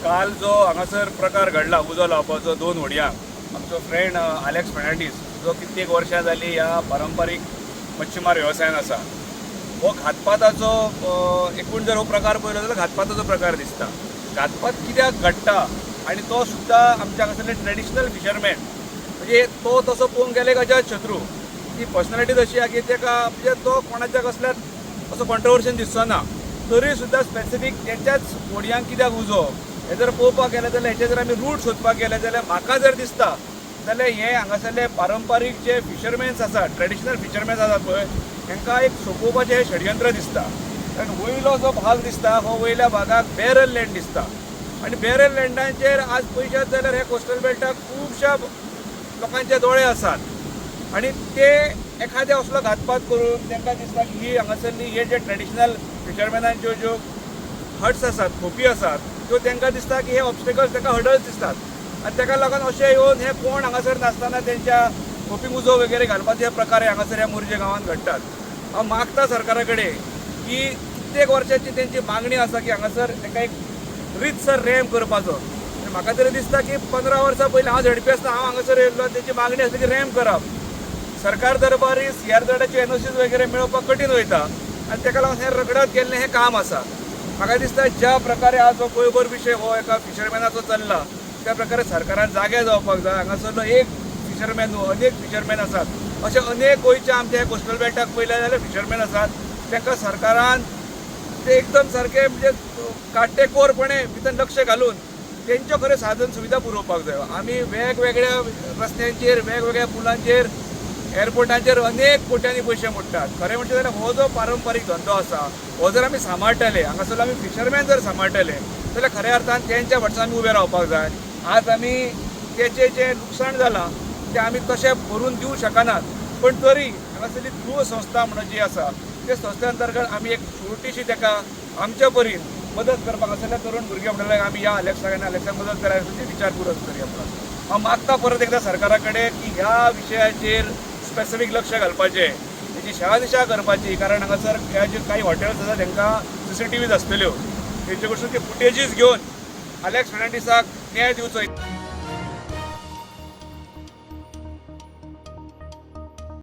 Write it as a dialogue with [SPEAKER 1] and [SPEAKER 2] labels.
[SPEAKER 1] काल जो हांगासर प्रकार घडला उजो लावपाचो दोन व्हडयांक, आमचो फ्रेंड आलेक्स फर्नांडीस जो कित्येक वर्सां जाली ह्या पारंपारीक मच्छीमार वेवसायान आसा, हो घातपाताचो एकूण जर हो प्रकार पळयलो जाल्यार घातपाताचो प्रकार दिसता. घातपात कित्याक घडटा आनी तो सुद्दां आमच्या हांगासरले ट्रेडिशनल फिशरमॅन, म्हणजे तो तसो पळोवंक गेल्यार एक अजात शत्रू. ती पर्सनॅलिटी तशी आहा की ताका म्हणजे तो कोणाच्या कसल्याच असो कॉन्ट्रोवर्शन दिसचो ना, तरी सुद्दां स्पेसिफीक तेच्याच व्हडयांक कित्याक उजो हें जर पळोवपाक गेलें जाल्यार, हेचें जर आमी रूट सोदपाक गेले जाल्यार म्हाका जर दिसता जाल्यार हे हांगासरले पारंपारीक जे फिशरमॅन्स आसात, ट्रेडिशनल फिशरमॅन्स आसात पळय, तांकां एक सोंपोवपाचें हें षडयंत्र दिसता. कारण वयलो जो भाग दिसता हो वयल्या भागाक बॅरल लँड दिसता आनी बॅरल लँडांचेर आज पळयशात जाल्यार हे कोस्टल बेल्टाक खुबश्या लोकांचे दोळे आसात आनी ते एखादे असलो घातपात करून तांकां दिसता की ही हांगासरली हे जे ट्रेडिशनल फिशरमॅनांच्यो ज्यो हट्स आसात, खोपी आसात, त्यो तांकां दिसता की हे ऑब्स्टेकल्स तांकां हर्डल्स दिसतात आनी ताका लागून अशें येवन हे कोण हांगासर नासतना तेंच्या खोपींक उजो वगैरे घालपाचे हे प्रकार हांगासर ह्या मोरजे गांवांत घडटात. हांव मागता सरकारा कडेन की कित्येक वर्सांची तेंची मागणी आसा की हांगासर तांकां एक रितसर रॅम्प करपाचो. आनी म्हाका तरी दिसता की 15 वर्सां पयलीं हांव झेडपी आसतना हांव हांगासर येयल्लो आनी तेंची मागणी आसली की रॅम्प करप. सरकार दरबारी सी आर झेडाच्यो एनओसीज वगैरे मेळोवपाक कठीण वयता आनी ताका लागून हें रगडत गेल्लें हें काम आसा. म्हाका दिसता ज्या प्रकारे आज हो गोंयभर विशय हो एका फिशरमॅनाचो चल्ला त्या प्रकारे सरकारान जागे जावपाक जाय. हांगासरलो एक फिशरमॅन न्हू, अनेक फिशरमॅन आसात. अशे अनेक गोंयच्या आमच्या ह्या कोस्टल बेल्टाक पळयले जाल्यार फिशरमॅन आसात, तांकां सरकारान ते एकदम सारके म्हणजे काटेकोरपणे भितर लक्ष घालून तेंच्यो खरें साधन सुविधा पुरोवपाक जायो. आमी वेगवेगळ्या रस्त्यांचेर, वेगवेगळ्या पुलांचेर, एअरपोर्टांचेर अनेक कोट्यांनी पयशे मोडटात. खरें म्हणचे जाल्यार हो जो पारंपारीक धंदो आसा हो जर आमी सांबाळटले, हांगासरलो आमी फिशरमॅन जर सांबाळटले जाल्यार खऱ्या अर्थान तेंच्या फाटल्यान आमी उबे रावपाक जाय. आज आमी तेचें जें लुकसाण जालां तें आमी तशें भरून दिवं शकनात, पण तरी हांगासरली ध्रुव संस्था म्हणून जी आसा ते संस्थे अंतर्गत आमी एक छोटीशी ताका आमच्या परीन मदत करपाक हांगासरले तरुण भुरगे म्हणटाले आमी ह्या अलेक्साक आनी अलेक्साक मदत करायची विचार पुरत करया म्हणून. हांव मागता परत एकदां सरकारा कडेन की ह्या विशयाचेर स्पेसिफीक लक्ष घालपाचें, तेची शहानिशा करपाची. कारण हांगासर ह्या ज्यो कांय हॉटेल्स आसा तांकां सीसीटीव्हीज आसतल्यो, तेंचे कडसून ते फुटेजीस घेवन अलेक्स फर्नांडीसाक न्याय दिवचो.